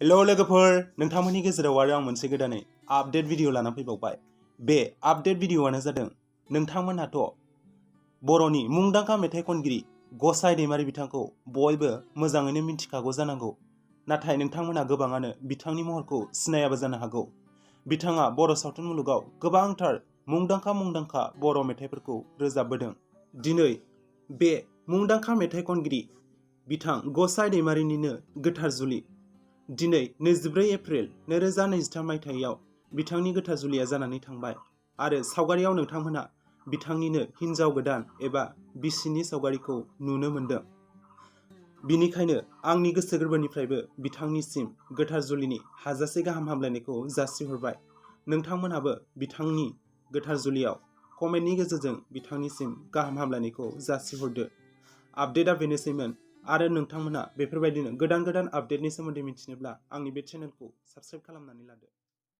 Hello लोगोफोर, नोंथांमोननि गेजेराव आरो आं मोनसे गोदानै आपडेट भिडिअ लाना फैबावबाय। बे आपडेट भिडिअआनो जादों नोंथांमोनहाथ' बर'नि मुंदांखा मेथाइ खनगिरि गसाइ दैमारि बिथांखौ बयबो मोजाङैनो मिन्थिखागौ जानांगौ। नाथाय नोंथांमोना गोबाङानो बिथांनि महरखौ सिनायाबो जानो हागौ। बिथाङा बर' सावथुन मुलुगाव गोबांथार मुंदांखा बर' मेथाइफोरखौ रोजाबबोदों। दिनै बे मुंदांखा मेथाइ खनगिरि बिथां गसाइ दैमारिनिनो गोथार जुलि। दिनै 24 एप्रिल 2023 मायथाइयाव बिथांनि गोथार जुलिया जानानै थांबाय आरो सावगारियाव नोंथांमोनहा बिथांनिनो हिन्जाव गोदान एबा बिसिनि सावगारिखौ नुनो मोन्दों। बिनिखायनो आंनि गोसो गोरबोनिफ्रायबो बिथांनिसिम गोथार जुलिनि हाजासे गाहाम हामलायनायखौ जासिहरबाय। नोंथांमोनहाबो बिथांनि गोथार जुलियाव कमेन्टनि गेजेरजों बिथांनिसिम गाहाम हामलायनायखौ जासिहरदो। आपडेटआ बेनोसैमोन आरो नोंथांमोनहा बेफोरबायदिनो गोदान आपडेटनि सोमोन्दै मिथिनोब्ला आंनि बे चेनेलखौ साबस्क्राइब खालामनानै लादो।